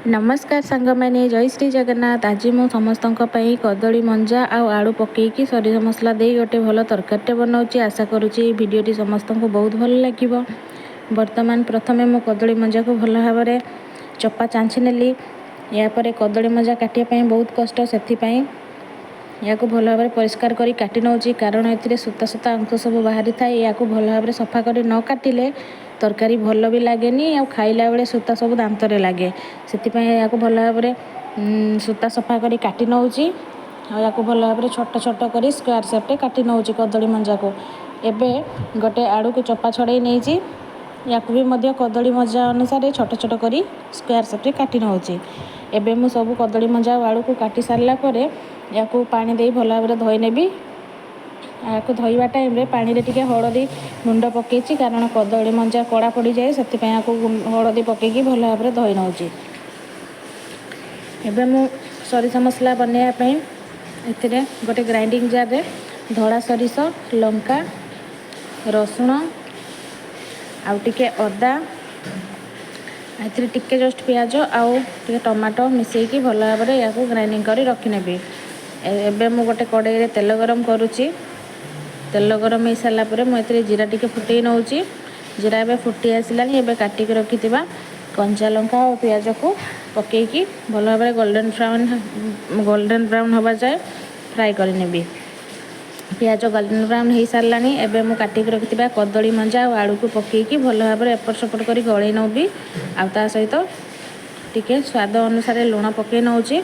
ନମସ୍କାର ସାଙ୍ଗମାନେ, ଜୟ ଶ୍ରୀ ଜଗନ୍ନାଥ। ଆଜି ମୁଁ ସମସ୍ତଙ୍କ ପାଇଁ କଦଳୀ ମଞ୍ଜା ଆଉ ଆଳୁ ପକେଇକି ସୋରିଷ ମସଲା ଦେଇ ଗୋଟେ ଭଲ ତରକାରୀଟେ ବନାଉଛି। ଆଶା କରୁଛି ଏଇ ଭିଡ଼ିଓଟି ସମସ୍ତଙ୍କୁ ବହୁତ ଭଲ ଲାଗିବ। ବର୍ତ୍ତମାନ ପ୍ରଥମେ ମୁଁ କଦଳୀ ମଞ୍ଜାକୁ ଭଲ ଭାବରେ ଚୋପା ଚାଞ୍ଚି ନେଲି। ଏହାପରେ କଦଳୀ ମଞ୍ଜା କାଟିବା ପାଇଁ ବହୁତ କଷ୍ଟ, ସେଥିପାଇଁ ଏହାକୁ ଭଲ ଭାବରେ ପରିଷ୍କାର କରି କାଟି ନେଉଛି, କାରଣ ଏଥିରେ ସୂତା ସୂତା ଅଂଶ ସବୁ ବାହାରିଥାଏ। ଏହାକୁ ଭଲ ଭାବରେ ସଫା କରି ନ କାଟିଲେ ତରକାରୀ ଭଲ ବି ଲାଗେନି ଆଉ ଖାଇଲା ବେଳେ ସୂତା ସବୁ ଦାନ୍ତରେ ଲାଗେ। ସେଥିପାଇଁ ଏହାକୁ ଭଲ ଭାବରେ ସୂତା ସଫା କରି କାଟି ନେଉଛି ଆଉ ଏହାକୁ ଭଲ ଭାବରେ ଛୋଟ ଛୋଟ କରି ସ୍କୋୟାର ସେପ୍ରେ କାଟି ନେଉଛି କଦଳୀ ମଞ୍ଜାକୁ। ଏବେ ଗୋଟେ ଆଳୁକୁ ଚୋପା ଛଡ଼େଇ ନେଇଛି। ୟାକୁ ବି ମଧ୍ୟ କଦଳୀ ମଞ୍ଜା ଅନୁସାରେ ଛୋଟ ଛୋଟ କରି ସ୍କୋୟାର ସେପ୍ରେ କାଟି ନେଉଛି। ଏବେ ମୁଁ ସବୁ କଦଳୀ ମଞ୍ଜା ଆଉ ଆଳୁକୁ କାଟି ସାରିଲା ପରେ ୟାକୁ ପାଣି ଦେଇ ଭଲ ଭାବରେ ଧୋଇ ନେବି। ଏହାକୁ ଧୋଇବା ଟାଇମ୍ରେ ପାଣିରେ ଟିକେ ହଳଦୀ ଗୁଣ୍ଡ ପକେଇଛି, କାରଣ କଦଳୀ ମଞ୍ଜା କଡ଼ା ପଡ଼ିଯାଏ, ସେଥିପାଇଁ ୟାକୁ ହଳଦୀ ପକେଇକି ଭଲ ଭାବରେ ଧୋଇ ନେଉଛି। ଏବେ ମୁଁ ସୋରିଷ ମସଲା ବନେଇବା ପାଇଁ ଏଥିରେ ଗୋଟେ ଗ୍ରାଇଣ୍ଡିଙ୍ଗ ଜାର୍ରେ ଧଳା ସୋରିଷ, ଲଙ୍କା, ରସୁଣ ଆଉ ଟିକେ ଅଦା, ଏଥିରେ ଟିକେ ଜଷ୍ଟ ପିଆଜ ଆଉ ଟିକେ ଟମାଟୋ ମିଶାଇକି ଭଲ ଭାବରେ ଏହାକୁ ଗ୍ରାଇଣ୍ଡିଙ୍ଗ କରି ରଖିନେବି। ଏବେ ମୁଁ ଗୋଟେ କଡ଼େଇରେ ତେଲ ଗରମ କରୁଛି। ତେଲ ଗରମ ହେଇସାରିଲା ପରେ ମୁଁ ଏଥିରେ ଜିରା ଟିକେ ଫୁଟେଇ ନେଉଛି। ଜିରା ଏବେ ଫୁଟି ଆସିଲାଣି। ଏବେ କାଟିକି ରଖିଥିବା କଞ୍ଚା ଲଙ୍କା ଆଉ ପିଆଜକୁ ପକେଇକି ଭଲ ଭାବରେ ଗୋଲ୍ଡେନ୍ ବ୍ରାଉନ୍ ହେବା ଯାଏ ଫ୍ରାଏ କରିନେବି। ପିଆଜ ଗୋଲ୍ଡେନ୍ ବ୍ରାଉନ୍ ହେଇସାରିଲାଣି। ଏବେ ମୁଁ କାଟିକି ରଖିଥିବା କଦଳୀ ମଞ୍ଜା ଆଉ ଆଳୁକୁ ପକେଇକି ଭଲ ଭାବରେ ଏପଟ ସେପଟ କରି ଗୋଳେଇ ନେବି ଆଉ ତା ସହିତ ଟିକେ ସ୍ୱାଦ ଅନୁସାରେ ଲୁଣ ପକେଇ ନେଉଛି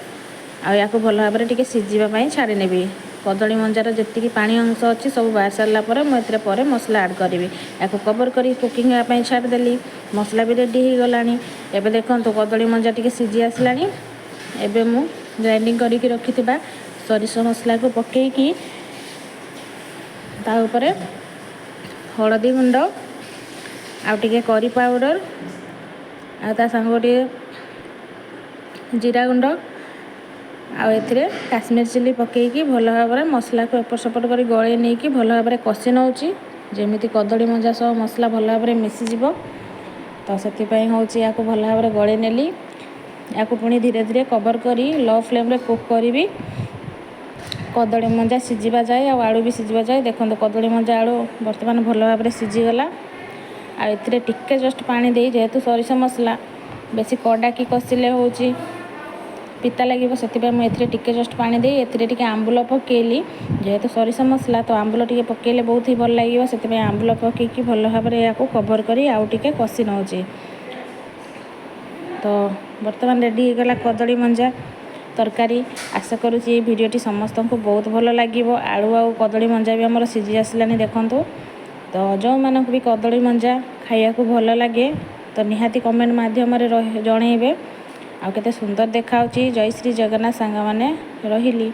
ଆଉ ୟାକୁ ଭଲ ଭାବରେ ଟିକେ ସିଝିବା ପାଇଁ ଛାଡ଼ି ନେବି। କଦଳୀ ମଞ୍ଜାର ଯେତିକି ପାଣି ଅଂଶ ଅଛି, ସବୁ ବାହାରି ସାରିଲା ପରେ ମୁଁ ଏଥିରେ ପରେ ମସଲା ଆଡ଼୍ କରିବି। ୟାକୁ କଭର୍ କରି କୁକିଂ ହେବା ପାଇଁ ଛାଡ଼ିଦେଲି। ମସଲା ବି ରେଡ଼ି ହେଇଗଲାଣି। ଏବେ ଦେଖନ୍ତୁ, କଦଳୀ ମଞ୍ଜା ଟିକେ ସିଝି ଆସିଲାଣି। ଏବେ ମୁଁ ଗ୍ରାଇଣ୍ଡିଙ୍ଗ କରିକି ରଖିଥିବା ସୋରିଷ ମସଲାକୁ ପକେଇକି ତା ଉପରେ ହଳଦୀ ଗୁଣ୍ଡ ଆଉ ଟିକେ କରି ପାଉଡ଼ର ଆଉ ତା ସାଙ୍ଗକୁ ଟିକେ ଜିରା ଗୁଣ୍ଡ ଆଉ ଏଥିରେ କାଶ୍ମୀର ଚିଲି ପକେଇକି ଭଲ ଭାବରେ ମସଲାକୁ ଏପଟ ସେପଟ କରି ଗୋଳେଇ ନେଇକି ଭଲ ଭାବରେ କଷି ନେଉଛି, ଯେମିତି କଦଳୀ ମଞ୍ଜା ସହ ମସଲା ଭଲ ଭାବରେ ମିଶିଯିବ। ତ ସେଥିପାଇଁ ହେଉଛି ୟାକୁ ଭଲ ଭାବରେ ଗୋଳେଇ ନେଲି। ୟାକୁ ପୁଣି ଧୀରେ ଧୀରେ କଭର୍ କରି ଲୋ ଫ୍ଲେମ୍ରେ କୁକ୍ କରିବି କଦଳୀ ମଞ୍ଜା ସିଝିବା ଯାଏ ଆଉ ଆଳୁ ବି ସିଝିବା ଯାଏ। ଦେଖନ୍ତୁ, କଦଳୀ ମଞ୍ଜା, ଆଳୁ ବର୍ତ୍ତମାନ ଭଲ ଭାବରେ ସିଝିଗଲା। ଆଉ ଏଥିରେ ଟିକେ ଜଷ୍ଟ ପାଣି ଦେଇ, ଯେହେତୁ ସୋରିଷ ମସଲା ବେଶୀ କଡ଼ାକି କଷିଲେ ହେଉଛି ପିତା ଲାଗିବ, ସେଥିପାଇଁ ମୁଁ ଏଥିରେ ଟିକେ ଜଷ୍ଟ ପାଣି ଦେଇ ଏଥିରେ ଟିକେ ଆମ୍ବୁଲ ପକେଇଲି। ଯେହେତୁ ସୋରିଷ ମସଲା, ତ ଆମ୍ବୁଲ ଟିକେ ପକେଇଲେ ବହୁତ ହି ଭଲ ଲାଗିବ। ସେଥିପାଇଁ ଆମ୍ବୁଲ ପକେଇକି ଭଲ ଭାବରେ ଏହାକୁ କଭର୍ କରି ଆଉ ଟିକେ କଷି ନେଉଛି। ତ ବର୍ତ୍ତମାନ ରେଡ଼ି ହେଇଗଲା କଦଳୀ ମଞ୍ଜା ତରକାରୀ। ଆଶା କରୁଛି ଏଇ ଭିଡ଼ିଓଟି ସମସ୍ତଙ୍କୁ ବହୁତ ଭଲ ଲାଗିବ। ଆଳୁ ଆଉ କଦଳୀ ମଞ୍ଜା ବି ଆମର ସିଝି ଆସିଲାଣି, ଦେଖନ୍ତୁ। ତ ଯେଉଁମାନଙ୍କୁ ବି କଦଳୀ ମଞ୍ଜା ଖାଇବାକୁ ଭଲ ଲାଗେ, ତ ନିହାତି କମେଣ୍ଟ ମାଧ୍ୟମରେ ଜଣେଇବେ। ଆଉ କେତେ ସୁନ୍ଦର ଦେଖାହେଉଛି। ଜୟ ଶ୍ରୀ ଜଗନ୍ନାଥ ସାଙ୍ଗମାନେ, ରହିଲି।